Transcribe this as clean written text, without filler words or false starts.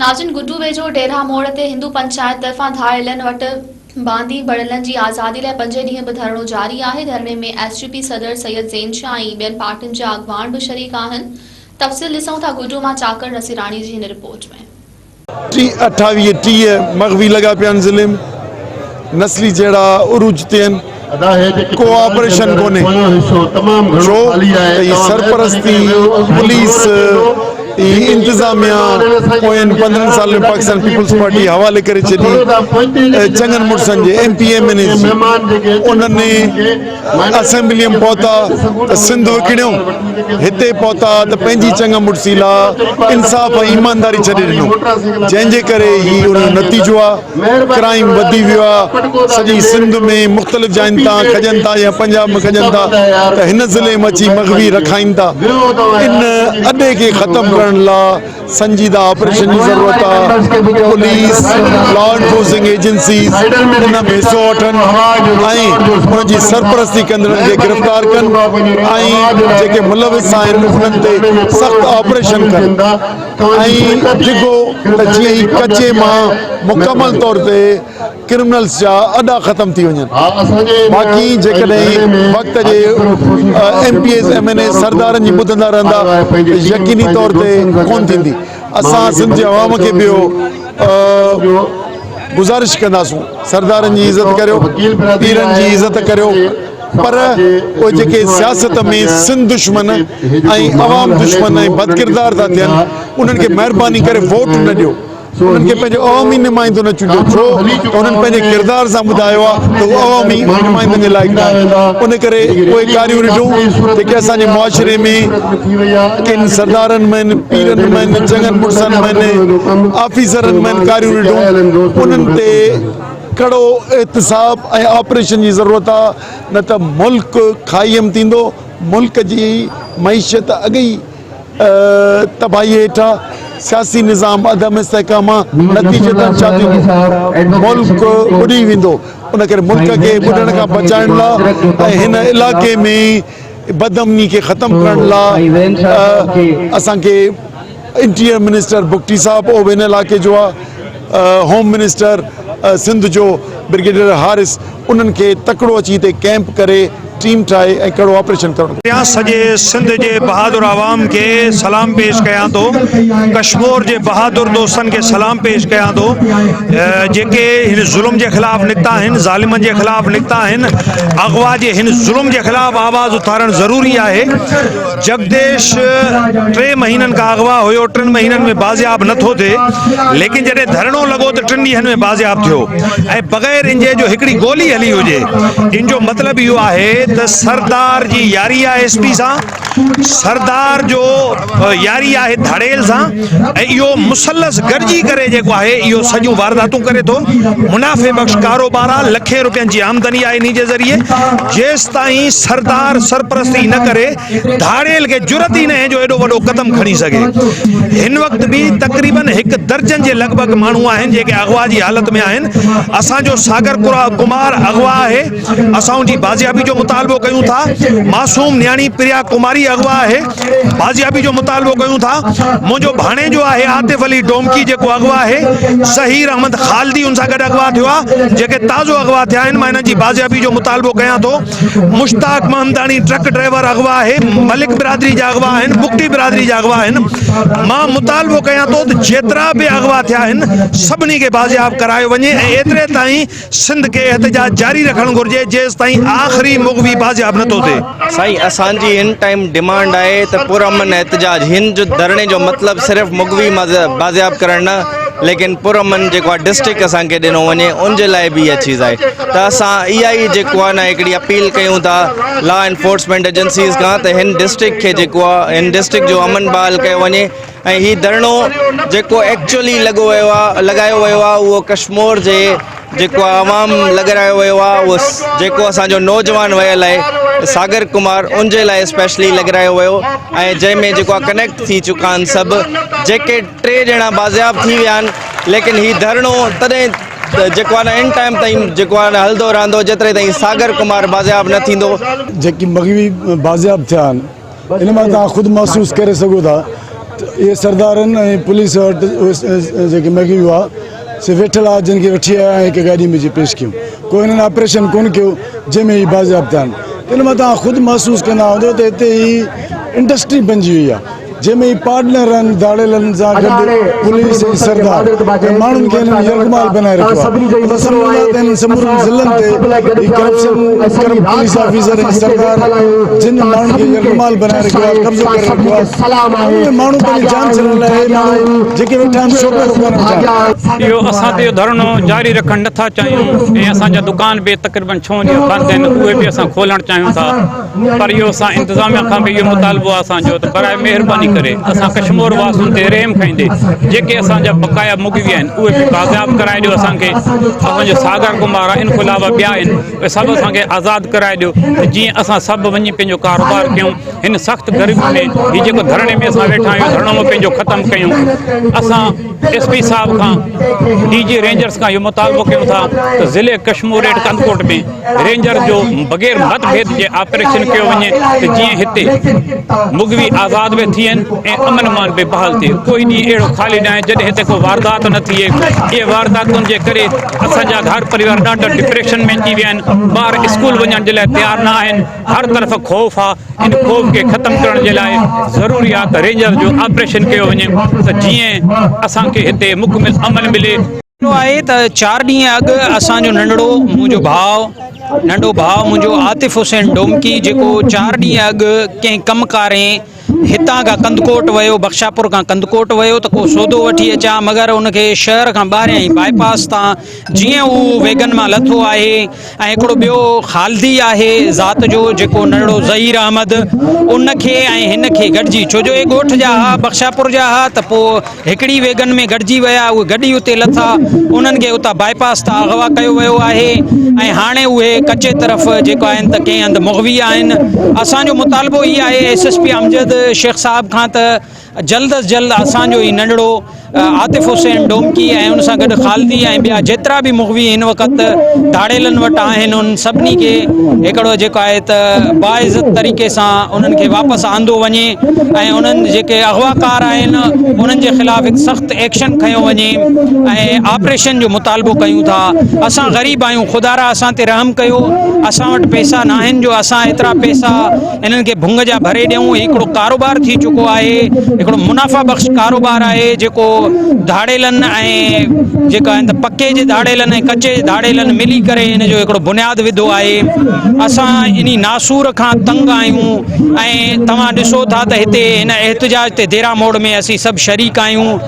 ناظرين گڊو ويجهو ڊيرا موڙ تي هندو پنچائت طرفان ڌاڙيلن وٽ باندي بڻيلن جي آزادي لاء پنجين ڏينهن به ڌرڻو جاري آهي، ڌرڻي ۾ ايس ٽي پي صدر سيد زين شاهه ۽ ٻين پارٽين جا اڳواڻ به شريڪ آهن، تفصيل ڏسون ٿا گڊو مان چاڪر نصيراڻي جي هن رپورٽ ۾. ٽي 28 30 مغوي لڳا پيا آهن ضلعي ۾ نسلي جهيڙا عروج تي آهن ڪو آپريشن ڪونهي ڇو ته هي سرپرستي پوليس هي انتظاميا پوين 15 سالن ۾ پاڪستان پيپلز پارٽي حوالي ڪري ڇڏي چڱن مڙسن جي M P M N As جي انهن اسيمبلي ۾ پهتا ته سنڌ وڪڻيو هتي پهتا ته پنهنجي چڱ مڙسي لا انصاف ۽ ايمانداري ڇڏي ڏنو جنهن جي ڪري هي ان جو نتيجو آ ڪرائيم وڌي ويو آ سڄي سنڌ ۾ مختلف جاين تان کڄن ٿا يا پنجاب ۾ کڄن ٿا ته هن ضلعي ۾ اچي مغوي رکائين ٿا ان اڏي کي ختم ڪرڻ لا سنجيده آپريشن جي ضرورت آ پوليس لا انفورسنگ ايجنسيز ان ۾ حصو وٺن ۽ ان جي سرپرستي ڪندڙن کي گرفتار ڪن ۽ جيڪي ملوث آهن انهن تي سخت آپريشن ڪن ۽ ڊگهو ته جيئن هي ڪچي مان مڪمل طور تي ڪرمنلز جا اڏا ختم ٿي وڃن باقي جيڪڏهن وقت جي M P As M N As سردارن جي ٻڌندا رهندا ته يقيني طور تي ڪون ٿيندي اسان سنڌ جي عوام کي به اهو گذارش ڪنداسون سردارن جي عزت ڪريو پيرن جي عزت ڪريو پر اهي جيڪي سياست ۾ سنڌ دشمن ۽ عوام دشمن ۽ بدڪردار ٿا ٿين انهن کي مهرباني ڪري ووٽ نه ڏيو انهن کي پنهنجو عوامي نمائندو نه چونڊيو ڇو ته انهن پنهنجي ڪردار سان ٻڌايو آهي ته هو عوامي نمائندن جي لائق نه آهن ان ڪري اهي ڪاريون رڍون جيڪي اسان جي معاشري ۾ ڪن سردارن ۾ پيرن ۾ چڱن مڙسن ۾ آفيسرن ۾ ڪاريون رڍون انهن تي ڪڙو احتساب ۽ آپريشن جي ضرورت آهي نه ته ملڪ کائي م ٿيندو ملڪ جي معيشت اڳ ئي تباهي هيٺ آ، سياسي نظام عدم استحڪام آ، نتيجتن ڇا ٿيندو؟ ملڪ ٻڏي ويندو، ان ڪري ملڪ کي ٻڏڻ کان بچائڻ لا ۽ هن علائقي ۾ بدامني کي ختم ڪرڻ لا اسان کي انٽيريئر منسٽر بگٽي صاحب اهو به هن علائقي جو آ، هوم منسٽر سنڌ جو برگيڊيئر حارث انهن کي تڪڙو اچي هتي ڪئمپ ڪري ٽيم ٺاهي ۽ ڪڙو آپريشن ڪرڻ گهرجي. آء سڄي سنڌ جي بهادر عوام کي سلام پيش ڪيان ٿو، ڪشمور جي بهادر دوستن کي سلام پيش ڪيان ٿو جيڪي هن ظلم جي خلاف نڪتا آهن، ظالمن جي خلاف نڪتا آهن، اغوا جي هن ظلم جي خلاف آواز اٿارڻ ضروري آهي. جگديش ٽي مهينن کان اغوا هيو، ٽن مهينن ۾ بازياب نه ٿو ٿئي، ليڪن جڏهن ڌرڻو لڳو ته ٽن ڏينهن ۾ بازياب ٿيو ۽ بغير انجي جو هڪڙي گولي هلي هجي، ان جو مطلب اهو آهي ته سردار جي ياري آهي ايس پي سان، سردار جو ياري آهي ڌاڙيل سان ۽ اهو مثلث گڏجي ڪري جيڪو آهي اهو سڄيون وارداتون ڪري ٿو، منافعي بخش ڪاروبار آهي، لکين روپين جي آمدني آهي انهي جي ذريعي، جيستائين سردار سرپرستي نه ڪري ڌاڙيل کي جرئت ئي ناهي جو ايڏو وڏو قدم کڻي سگهي. هن وقت به تقريبن هڪ درجن جي لڳ ڀڳ ماڻهو آهن جيڪي اغوا جي حالت ۾ آهن. اسان جو ساگر ڪمار اغوا آهي، اسان ان جي بازيابي جو مطالبو ڪيون ٿا. معصوم نياڻي پريا ڪماري اغوا آهي، بازيابي جو مطالبو ڪيون ٿا. منهنجو ڀاڻيجو آهي عاطف علي ڊومڪي جيڪو اغوا آهي، ظهير احمد خالدي ان سان گڏ اغوا ٿيو آهي، جيڪي تازو اغوا ٿيا آهن، مان انهن جي بازيابي جو مطالبو ڪيان ٿو. مشتاق محمداڻي ٽرڪ ڊرائيور اغوا آهي، ملڪ برادري جا اغوا آهن، بگٽي برادري جا اغوا آهن، مان مطالبو ڪيان ٿو ته جيترا به اغوا ٿيا آهن سڀني کي بازياب ڪرايو وڃي ۽ ايتري تائين سنڌ کي احتجاج جاري رکڻ گهرجي جيستائين آخري مغوي بازياب نٿو ٿئي. سائين اسان جي هن ٽائيم ڊمانڊ آهي ته پرامن احتجاج هن جو ڌرڻي جو مطلب صرف مغوي بازياب ڪرڻ نه ليڪن پرامن جيڪو آهي ڊسٽرڪٽ اسان کي ڏنو وڃي ان جي لاء به اها چيز آهي ته اسان اها ئي جيڪو آهي نه هڪڙي اپيل ڪيون ٿا لا انفورسمينٽ ايجنسيز کان ته هن ڊسٽرڪٽ کي جيڪو آهي هن ڊسٽرڪٽ جو امن بحال ڪيو وڃي ۽ هي ڌرڻو جيڪو ايڪچولي لڳو ويو آهي لڳايو ويو آهي اهو ڪشمور جي جيڪو عوام لڳرايو ويو آهي اهو جيڪو اسان جو نوجوان ويل آهي ساگر ڪمار ان جي لاء اسپيشلي لڳرايو ويو ۽ جنهن ۾ جيڪو آهي ڪنيڪٽ ٿي چڪا آهن سڀ جيڪي ٽي ڄڻا بازياب ٿي ويا آهن ليڪن هي ڌرڻو تڏهن جيڪو آهي نه ان ٽائيم تائين جيڪو آهي نه هلندو رهندو جيتري تائين ساگر ڪمار بازياب نه ٿيندو. جيڪي مغوي بازياب ٿيا آهن ان مان توهان خود محسوس ڪري سگهو ٿا اهي سردارن ۽ پوليس وٽ اهي جيڪي مغوي هئا سي ويٺل هئا جن کي وٺي آيا ۽ هڪ گاڏي ۾ اچي پيش ڪيون ڪو هنن آپريشن ڪونه ڪيو جنهن ۾ هي بازياب ٿيا آهن ان مان توهان خود محسوس ڪندا هوندو ته هتي هي انڊسٽري بنجي وئي آهي جنهن ۾ هي پارٽنر آهن ڌاڙيلن سان گڏ پوليس ۽ سردار ۽ ماڻهن کي هنن يرغمال بنائي رکيو آهي اسان سمجهون ٿا ته هنن سمورن ضلعن تي هي ڪرپشن ڪرپٽ پوليس آفيسر ۽ سردار جن ماڻهن کي يرغمال بنائي رکيو آهي قبضو ڪري رکيو آهي اهي ماڻهو پنهنجي جان ڇڏڻ لاء اهي ماڻهو جيڪي ويٺا آهن شوڪر ڪونه ويٺا آهن. اهو اسان ته اهو ڌرڻو جاري رکڻ نه ٿا چاهيون ۽ اسان جا دڪان به تقريبن ڇهون ڏينهن بند آهن اهي به اسان کولڻ چاهيون ٿا پر اهو اسان انتظاميا کان به اهو مطالبو آهي اسان جو ته براء مهرباني ڪري اسان ڪشمور واسين تي رحم کائيندي جيڪي اسان جا بقايا مغوي آهن اهي به بازياب ڪرائي ڏيو اسان کي اسان جو ساگر ڪمار آهي ان کان علاوه ٻيا آهن اهي سڀ اسان کي آزاد ڪرائي ڏيو ته جيئن اسان سڀ وڃي پنهنجو ڪاروبار ڪيون هن سخت گرمي ۾ هي جيڪو ڌرڻي ۾ اسان ويٺا آهيون ڌرڻو به پنهنجو ختم ڪيون اسان ايس پي صاحب کان ڊي جي رينجرس کان اهو مطالبو ڪيون ٿا ته ضلعي ڪشمور ايٽ ڪنڌڪوٽ ۾ رينجرز جو بغير مت ڀيد جي آپريشن ڪيو وڃي ته جيئن هتي مغوي آزاد به ٿين ۽ امن امان به بحال ٿئي ڪوئي ڏينهن اهڙو خالي ناهي جڏهن هتي ڪو واردات نه ٿئي اهي وارداتن جي ڪري اسان جا گهر پريوار ڏاڍا ڊپريشن ۾ اچي ويا آهن ٻار اسڪول وڃڻ جي لاء تيار نه آهن هر طرف خوف آ ان خوف کي ختم ڪرڻ جي لاء ضروري آ ته رينجرز جو آپريشن ڪيو وڃي ته جيئن اسان کي هتي مڪمل امن ملي. اهو آهي ته چار ڏينهن اڳ اسان جو ننڍڙو منهنجو ڀاء ننڍو ڀاء منهنجو عاطف حسين ڊومڪي جيڪو چار ڏينهن اڳ ڪنهن ڪم ڪارين هتان کان ڪنڌڪوٽ ويو بخشاپور کان ڪنڌڪوٽ ويو ته ڪو سودو وٺي اچان مگر ان کي شهر کان ٻاهريان ئي باء پاس تان جيئن هو ويگن مان لٿو آهي ۽ هڪڙو ٻيو خالدي آهي ذات جو جيڪو ننڍڙو ظهير احمد ان کي ۽ هن کي گڏجي ڇو جو اهي ڳوٺ جا ها بخشاپور جا ها ته پوء هڪڙي ويگن ۾ گڏجي ويا اهي گڏي اتي لٿا انهن کي اتان باء پاس تان اغوا ڪيو ويو آهي ۽ هاڻي اهي ڪچي طرف جيڪو آهن ته ڪنهن هنڌ مغوي آهن اسان جو مطالبو هي آهي S S P Amjad Shaikh صاحب کان ته جلد از جلد اسان جو هي ننڍڙو عاطف حسين ڊومڪي ۽ ان سان گڏ خالدي ۽ ٻيا جيترا به مغوي هن وقت ڌاڙيلن وٽ آهن انهن سڀني کي هڪڙو جيڪو آهي ته باعزت طريقي سان انهن کي واپس آندو وڃي ۽ انهن جيڪي اغواڪار آهن انهن جي خلاف هڪ سخت ايڪشن کنيو وڃي ۽ آپريشن جو مطالبو ڪيون ٿا اسان غريب آهيون خدارا اسان تي رحم ڪيو اسان وٽ پئسا ناهن جو اسان ايترا پئسا انهن کي ڀنگ جا ڀري ڏيون هي هڪڙو ڪاروبار ٿي چڪو آهي هڪڙو منافع بخش ڪاروبار آهي جيڪو ڌاڙيلن ۽ جيڪا آهن ته پڪي جي ڌاڙيلن ۽ ڪچي جي ڌاڙيلن ملي ڪري ان جو هڪڙو بنياد وڌو آهي اسان انهي ناسور کان تنگ آهيون ۽ توهان ڏسو ٿا ته هتي هن احتجاج تي ديرا موڙ ۾ اسين سڀ شريڪ آهيون.